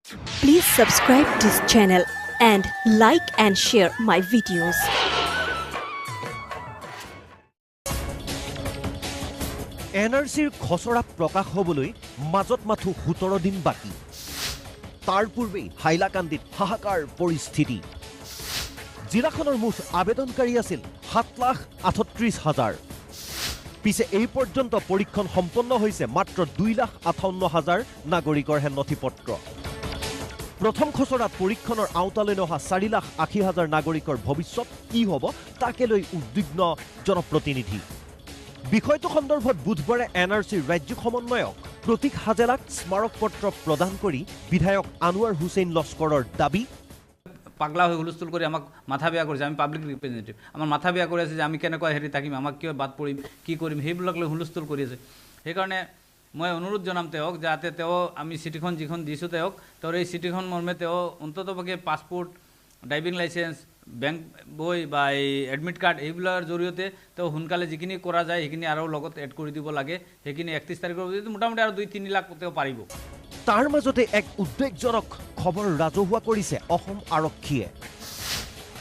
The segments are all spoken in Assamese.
Please subscribe this channel and like and share my videos. NRCৰ খচৰা প্ৰকাশ হ'বলৈ মাজত মাথো 17 দিন বাকী। তাৰ পূৰ্বেই হাইলাকান্দিত হাহাকাৰ পৰিস্থিতি। জিলাখনৰ মুঠ আবেদনকাৰী আছিল 7,38,000। পিছে এই পৰ্যন্ত পৰীক্ষণ সম্পন্ন হৈছে মাত্ৰ 2,58,000 নাগৰিকৰহে নথিপত্ৰ। প্ৰথম খচৰাত পৰীক্ষণৰ আওতালৈ নহা 4,80,000 নাগৰিকৰ ভৱিষ্যত কি হ'ব তাকে লৈ উদ্বিগ্ন জনপ্ৰতিনিধি। বিষয়টো সন্দৰ্ভত বুধবাৰে NRCৰ ৰাজ্যিক সমন্বয়ক প্ৰতীক হাজেলাক স্মাৰকপত্ৰ প্ৰদান কৰি বিধায়ক আনোৱাৰ হুছেইন লস্কৰৰ দাবী, পাগলা হৈ হুলস্থুল কৰি আমাক মাথা বেয়া কৰিছে। আমি পাব্লিক ৰিপ্ৰেজেণ্টেটিভ, আমাৰ মাথা বেয়া কৰি আছে যে আমি কেনেকুৱা হেৰি থাকিম, আমাক কিয় বাদ পৰিম, কি কৰিম, সেইবিলাক লৈ হুলস্থুল কৰি আছে। সেইকাৰণে মই অনুৰোধ জনাম তেওঁক যাতে তেওঁ আমি চিঠিখন যিখন দিছোঁ তেওঁক, তেওঁৰ এই চিঠিখন মৰ্মে তেওঁ অন্ততঃপক্ষে পাছপোৰ্ট, ড্ৰাইভিং লাইচেঞ্চ, বেংক বই বা এই এডমিট কাৰ্ড এইবিলাকৰ জৰিয়তে তেওঁ সোনকালে যিখিনি কৰা যায় সেইখিনি আৰু লগত এড কৰি দিব লাগে। সেইখিনি 31 তাৰিখৰ মোটামুটি আৰু 2-3 লাখ তেওঁ পাৰিব। তাৰ মাজতে এক উদ্বেগজনক খবৰ ৰাজহুৱা কৰিছে অসম আৰক্ষীয়ে।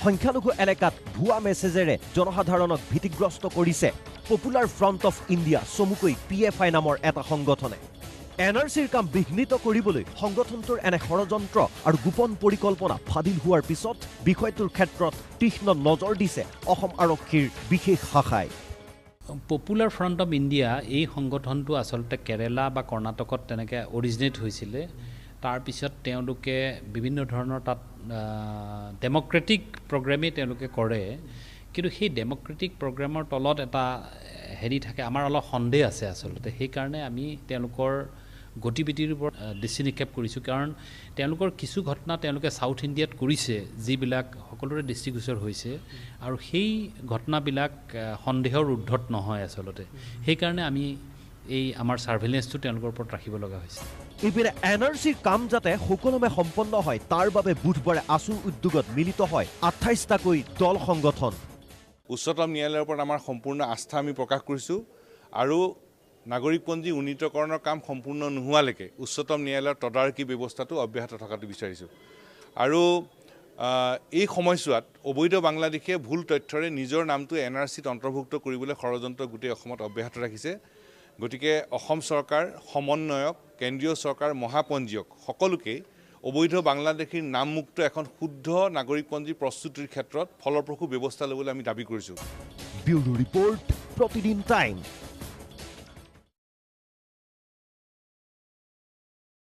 সংখ্যালঘু এলেকাত ভুৱা মেছেজেৰে জনসাধাৰণক ভীতিগ্ৰস্ত কৰিছে পপুলাৰ ফ্ৰণ্ট অফ ইণ্ডিয়া চমুকৈ PFI নামৰ এটা সংগঠনে। NRCৰ কাম বিঘ্নিত কৰিবলৈ সংগঠনটোৰ এনে ষড়যন্ত্ৰ আৰু গোপন পৰিকল্পনা ফাদিল হোৱাৰ পিছত বিষয়টোৰ ক্ষেত্ৰত তীক্ষ্ণ নজৰ দিছে অসম আৰক্ষীৰ বিশেষ শাখাই। পপুলাৰ ফ্ৰণ্ট অফ ইণ্ডিয়া এই সংগঠনটো আচলতে কেৰেলা বা কৰ্ণাটকত তেনেকৈ অৰিজিনেট হৈছিলে। তাৰপিছত তেওঁলোকে বিভিন্ন ধৰণৰ তাত ডেম'ক্ৰেটিক প্ৰগ্ৰেমেই তেওঁলোকে কৰে, কিন্তু সেই ডেম'ক্ৰেটিক প্ৰগ্ৰেমৰ তলত এটা হেৰি থাকে, আমাৰ অলপ সন্দেহ আছে আচলতে। সেইকাৰণে আমি তেওঁলোকৰ গতিবিধিৰ ওপৰত দৃষ্টি নিক্ষেপ কৰিছোঁ, কাৰণ তেওঁলোকৰ কিছু ঘটনা তেওঁলোকে চাউথ ইণ্ডিয়াত কৰিছে যিবিলাক সকলোৰে দৃষ্টিগোচৰ হৈছে আৰু সেই ঘটনাবিলাক সন্দেহৰ ঊৰ্ধত নহয় আচলতে। সেইকাৰণে আমি এই আমাৰ ছাৰ্ভেলেঞ্চটো তেওঁলোকৰ ওপৰত ৰাখিব লগা হৈছে। ইপিনে NRCৰ কাম যাতে সুকলমে সম্পন্ন হয় তাৰ বাবে বুধবাৰে আছুৰ উদ্যোগত মিলিত হয় 28টাকৈ দল সংগঠন। উচ্চতম ন্যায়ালয়ৰ ওপৰত আমাৰ সম্পূৰ্ণ আস্থা আমি প্ৰকাশ কৰিছোঁ আৰু নাগৰিকপঞ্জী উন্নীতকৰণৰ কাম সম্পূৰ্ণ নোহোৱালৈকে উচ্চতম ন্যায়ালয়ৰ তদাৰকী ব্যৱস্থাটো অব্যাহত থকাটো বিচাৰিছোঁ। আৰু এই সময়ছোৱাত অবৈধ বাংলাদেশীয়ে ভুল তথ্যৰে নিজৰ নামটো NRCত অন্তৰ্ভুক্ত কৰিবলৈ ষড়যন্ত্ৰ গোটেই অসমত অব্যাহত ৰাখিছে। গতিকে অসম চৰকাৰ, সমন্বয়ক, কেন্দ্ৰীয় চৰকাৰ, মহাপঞ্জীয়ক সকলোকে অবৈধ বাংলাদেশীৰ নামমুক্ত এখন শুদ্ধ নাগৰিকপঞ্জী প্ৰস্তুতিৰ ক্ষেত্ৰত ফলপ্ৰসূ ব্যৱস্থা ল'বলৈ আমি দাবী কৰিছোঁ। Bureau report, Pratidin time.